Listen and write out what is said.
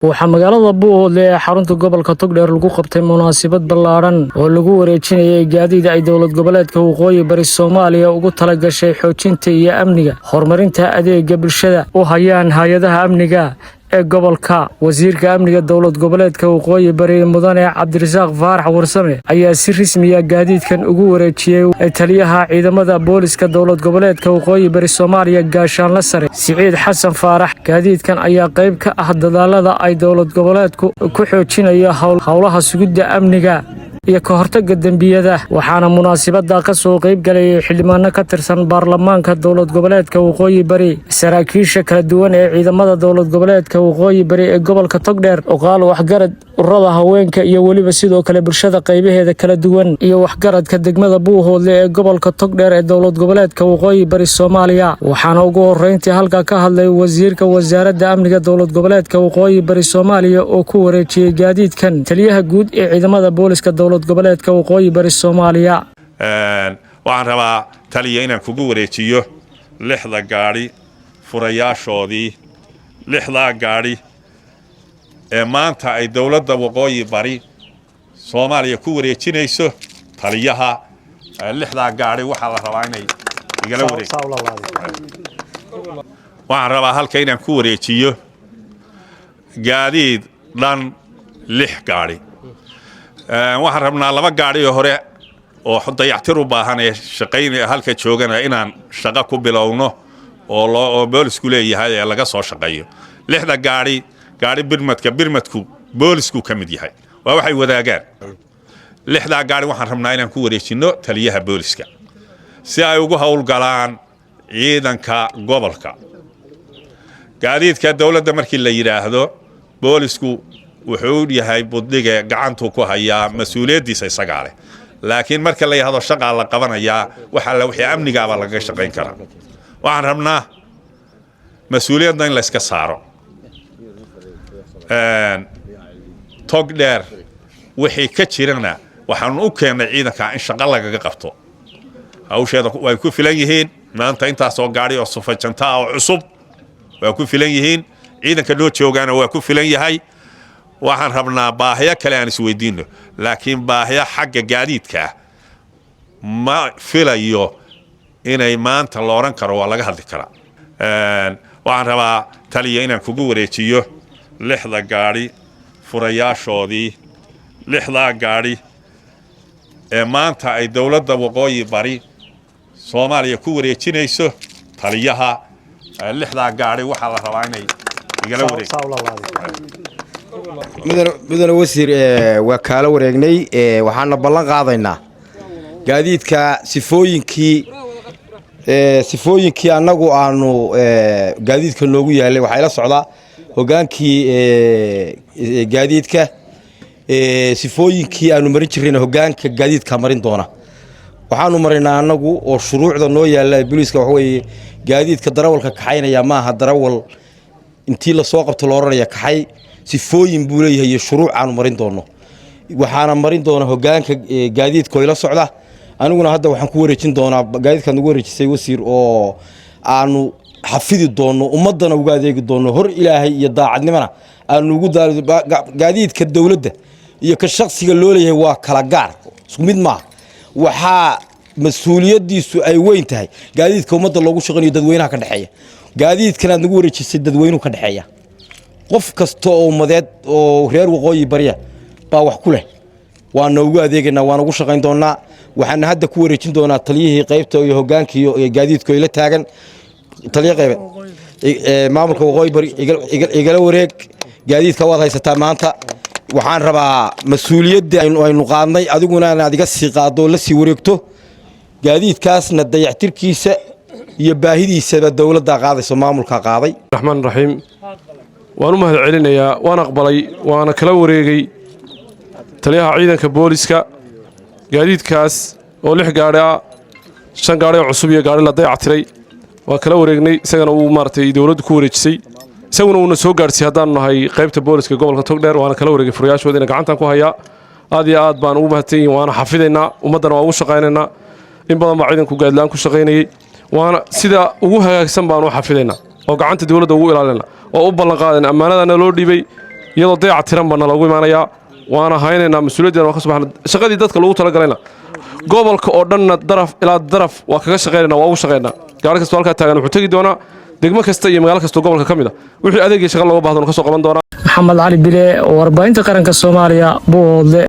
Waxaa magaalada Buuhoodle ee xarunta gobolka Togdheer lagu qabtay munaasabad ballaadhan oo lagu wareejinayay gaadiid ay dowlad goboleedka Waqooyi Bari Soomaaliya ugu talagashay xoojinta iyo amniga, horumarinta adeega bulshada u hayaan hay-adaha amniga ee gobolka. Wasiirka amniga dowlad goboleedka Waqooyi Bari, Mudane Cabdirasaaq Faarax Warsame, ayaa si rasmiya gaadiidkan ugu wareejiyey taliyaha ciidamada booliska dowlad goboleedka Waqooyi Bari Soomaaliya, Gaashaanle Sare Siciid Xasan Faarax. Gaadiidkan ayaa qayb ka ah dadaalada ay dowlad goboleedku ku xoojinayo howlaha sugidda amniga iyo ka hortagga dembiyada. Waxaana munaasabada ka soo qayb galayay xildhibaano ka tirsan baarlamaanka dowlad goboleedka Waqooyi Bari, saraakiisha kala duwan ee ciidamada dowlad goboleedka Waqooyi Bari ee gobolka Togdheer, oqaal, waxgarad, ururada haweenka iyo weliba sidoo kale bulshada qaybaheeda kala duwan iyo waxgaradka degmada Buuhoodle ee gobolka Togdheer ee dowlad goboleedka Waqooyi Bari Soomaaliya. Waxaana ugu horeyntii halkaa ka hadlay wasiirka wasaaradda amniga dowlad goboleedka Waqooyi Bari Soomaaliya oo ku wareejiyey gaadiidkan taliyaha guud ee ciidamada booliska dowlad goboleedka Waqooyi Bari Soomaaliya. Waxaan rabaa, taliya, inaan kugu wareejiyo lixda gaadhi furayaashoodii, lixdaa gaadhi ee maanta ay dowladda Waqooyi Bari Soomaaliya ku wareejinayso taliyaha. Lixdaa gaadhi waxaa la rabaa inay igala wareeg. Waxaan rabaa halka inaan ku wareejiyo gaadiid dhan lix gaadhi. Waxaan rabnaa laba gaadhi oo hore oo dayactir u baahan ee shaqayn halka joogana inaan shaqo ku bilowno oo boolisku leeyahay ee laga soo shaqeeyo. Lixda gaadhi, gaadhi birmadka, birmadku boolisku ka mid yahay, waa waxay wadaagaan. Lixdaa gaadhi waxaan rabnaa inaan ku wareejinno taliyaha booliska si ay ugu howlgalaan ciidanka gobolka. Gaadiidka dowladda markii la yidhaahdo, boolisku wuxuu yahay buddige, gacantuu ku hayaa, mas-uuliyaddiisa isagaa leh, laakiin marka la yidhahdo shaqaa la qabanayaa, waxa alla wixii amnigaabaa lagaga shaqayn karaa. Waxaan rabnaa mas-uuliyadna in layska saaro. Tog dheer wixii ka jirana waxaanu u keennay ciidanka in shaqo lagaga qabto. Hawsheeda way ku filan yihiin. Maanta intaasoo gaadhi oo sufajanta ah oo cusub waa ku filan yihiin, ciidanka noo joogaana waa ku filan yahay. Waxaan rabnaa baahiyo kale aan isweydiino, laakiin baahiyo xagga gaadiidka ah ma filayo inay maanta la odhan karo waa laga hadli karaa. Waxaan rabaa, taliya, inaan kugu wareejiyo lixda gaadhi furayaashoodii, lixdaa gaadhi ee maanta ay dowladda Waqooyi Bari Soomaaliya ku wareejinayso taliyaha. Lixdaa gaadhi waxaa la rabaa inay igala wareeg. Mudane wasiir, waa kaala wareegnay. Waxaana ballan qaadaynaa gaadiidka sifooyinkii annagu aanu gaadiidka noogu yaallay. Waxaa ila socdaa hogaankii gaadiidka. Sifooyinkii aanu marin jirrayna hoggaanka gaadiidka marin doona. Waxaanu maraynaa annagu oo shuruucda noo yaalla booliiska waxa weeye, gaadiidka darawalka kaxaynaya maaha darawal intii lasoo qabto la odhanaya kaxay. Sifooyin buu leeyahay iyo shuruuc aanu marin doonno. Waxaana marin doona hoggaanka gaadiidka oo ila socda. Aniguna hadda waxaan ku wareejin doonaa gaadiidkaad nagu wareejisay, wasiir, oo aanu xafidi doonno, ummaddana uga adeegi doonno, hor Ilaahay iyo daacadnimona aanu ugu gaadiidka dowladda iyo ka shaksiga loo leeyahay waa kala gaar, isku mid maaha. Waxaa mas-uuliyaddiisu ay weyn tahay gaadiidka ummadda loogu shaqaynayo, dadweynaha ka dhexeeya. Gaadiidkan aad nagu wareejisay dadweynuhu ka dhexeeya. Qof kasta oo ummadeed oo reer Waqooyi Barya baa wax ku leh. Waana ugu adeegaynaa, waana ugu shaqayn doonaa. Waxaana hadda ku wareejin doonaa taliyihii qaybta iyo hogaankii gaadiidka ila taagan. Taliya qaybe, maamulka Waqooyi Bari, igala wareeg gaadiidka waad haysataa maanta. Waxaan rabaa mas-uuliyadda aynu qaadnay adiguna inaad iga sii qaaddo oo la sii wareegto. Gaadiidkaasna dayactirkiisa iyo baahidiisaba dowladdaa qaadayso, maamulkaa qaaday. Raxmaan raxiim. Waan u mahad celinayaa, waan aqbalay, waana kala wareegay taliyaha ciidanka booliska gaadiidkaas oo lix gaadhi ah, shan gaadhi oo cusub iyo gaadhi la dayactiray. Waan kala wareegnay, isagana uu maaragtay dowladdu ku wareejisay, isaguna uuna soo gaadhsiiyey haddaanu nahay qaybta booliska gobolka Togdheer. Waana kala wareegay, furayaashoodiina gacantaan ku hayaa. Aad iyo aad baan ugu mahadsan yihin, waana xafidaynaa, ummaddana waa ugu shaqaynaynaa. In badan baa ciidanku gaadlaan ku shaqaynayey, waana sida ugu hagaagsan baan u xafidaynaa oo gacanta dowladda ugu ilaalinaa oo u ballanqaadayna ammaanadana loo dhiibay. Iyadoo dayac tiran baana loogu imaanayaa, waana haynaynaa mas-uuliyaddeena. Waa ka soo baxna shaqadii dadka loogu talagalayna. Gobolka oo dhanna daraf ilaa daraf waa kaga shaqaynayna, waa ugu shaqaynaa. Gaari kastoo halkaa taagan wuxuu tegi doonaa degmo kasta iyo magaalo kastoo gobolka ka mid a. Wixii adeegii shaqa looga bahdona ka soo qaban doonaa. Maxamed Cali Bile, warbaahinta qaranka Soomaaliya, Buuhoodle.